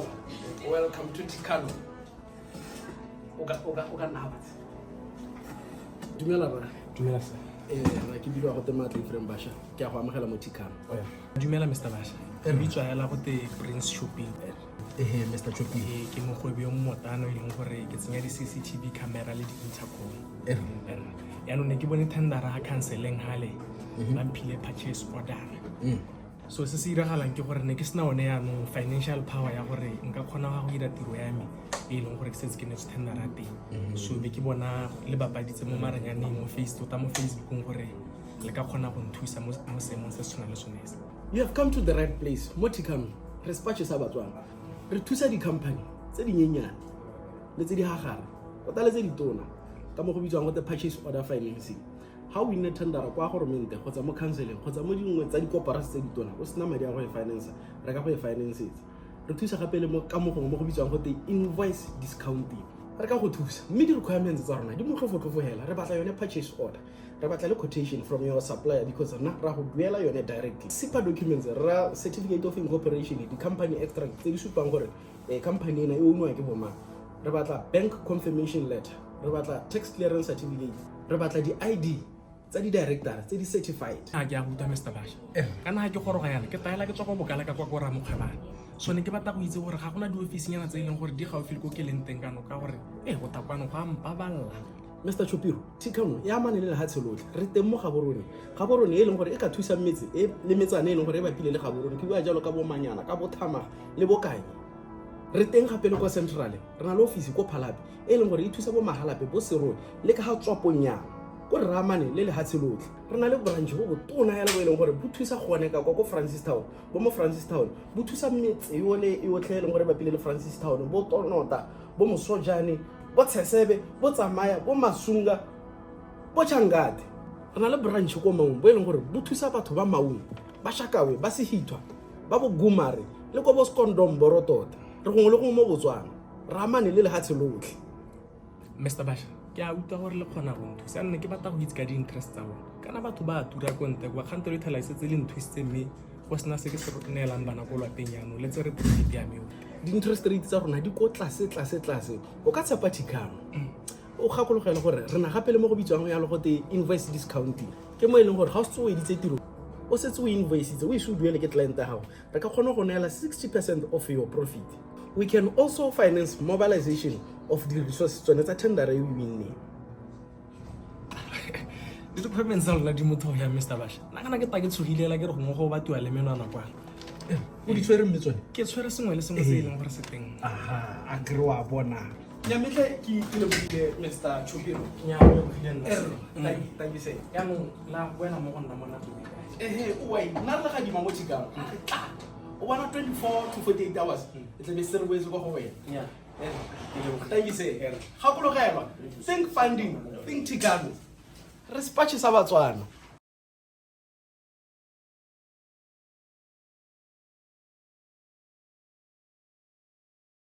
Tsala, welcome to Tikano. O ka nna fatshe. Dumela rra. Dumela sir. Ra ke bidiwa go te Maatla Ephraim Basha. Ke a go amogela mo Tikano. Dumela Mr. Basha. Ke bitswa hela go te Prince Shopping. Ehe, Mr. Chopi. Ee, ke mogwebi yo mmotano e leng gore ke tsenya di-CCTV camera le di-intercom. Yaanong ne ke bone tendera ga counseleng hale ba mphile purchase order. So se se iragalang ke gore ne ke sena one yaanong financial power ya gore nka kgona go dira tiro ya me e leng gore ke setse ke netse tendera teng. So be ke bona le bapaditse mo maranyaneng mo face tota mo Facebookong gore le ka kgona go nthusa mo seemong se se tshwanang le sone se. You have come to the right place. Mo Tikano, re sepatšhe sa Batswana. Re thusa di-company tse dinyenyane le tse di gagare, tota le tse ditona, ka mo go bitswang go te purchase order financing. Ga o winne tendera kwa goromente kgotsa mo counseleng kgotsa mo dingwe tsa dikoporasi tse ditona, o sena madi a go e finance, re ka go e financeetsa. Re thusa gape le mo ka mo gongwe mo go bitswang go te invoice discounting. Re ka go thusa, mme di-requirements tsa rona di motlhofotlhofo hela. Re batla yone purchase order, re batla le quotation from your supplier, because rena ra go duela yone directly. SIPA documents, ra certificate of incorporation, di-company extract tse di supang gore company ena e ownwa ke bomang. Re batla bank confirmation letter, re batla tax clearance certificate, re batla di-ID tsa di-director tse di certified. A ke a go utlwa, Mr. Basha. Kana ga ke goroga yana ke taela ke tswa kwa bokala ka kwa ko ramokgwebane. So ne ke batla go itse gore ga gona diofisinyana tse e leng gore di gaufi le ko ke leng teng kano, ka gore ee, go ta kwano go a mpaballa. Mr Chopiro, Tikano e amane le lehatshe lotlhe. Re teng mo Gaborone, Gaborone e leng gore e ka thusa metse e le metsana e leng gore e bapile le Gaborone. Ke bua jalo ka bomanyana, ka bothamaga le bokanye. Re teng gape le kwa Central. Re na le office ko Phalape e leng gore e thusa bo Magalape, bo Serowe le ka ga Tswaponyana ko re ramane le lehatshe lotlhe. Re na le branch bo botona hela bo e leng gore bo thusa gone ka kwa ko Francistown, bo mo Francistown bo thusa metse yole yotlhe e leng gore e bapile le Francistown, bo Tonota, bo Mosojane, bo Tshesebe, bo Tsamaya, bo Masunga, bo Changate. Re na le branch ko Maung bo e leng gore bo thusa batho ba Maung, ba Shakawe, ba Sehithwa, ba bo Gumare le ko bo Sekondomboro. Tota re gongwe le gongwe mo Botswana, re amane le lehatshe lotlhe. Mr Basha, ke a utlwa gore le kgona go nthusa. Nne ke batla go itse ka di-interest tsa bone. Kana batho ba a tura ko ntle kwa kgante le ithela e setse le nthusitse, mme go sena se ke se neelang bana ko lwapeng. Jaanong le tsere profit ya me. Di-interest rate tsa rona di ko tlase tlase tlase. O ka tshepa Tikano. O gakologele gore re na gape le mo go bitswang yalo go te invoice discounting. Ke mo e leng gore ga o setse o editse tiro, o setse o invoicitse, o ise o duele ke client ya gago, re ka kgona go neela 60% of your profit. We can also finance mobilization of the resources tsone tsa tendera e o winneng. Di-requirements tsa lona di motho ya, Mr Basha. Nna kana ke ta ke tshogile ke re gongwe go batiwa le menwana kwa. O di tshwere mme tsone? Ke tshwere sengwe le sengwe se e leng gore se teng. Aha, a kere wa bona. Nyametle ke lebogile, Mr Chopiro. Nya, o lebogile nna. Thank you, sir. Yaanong la boela mo go nna mo nakong e kae? Ehe, owai, nna re le gadima mo Tikano, re tla o bona 24 to 48 hours e tlabe se re boetse kwa go wena. Thank you, sir. Gakologelwa, think funding, think Tikano. Re sepatšhe sa Batswana.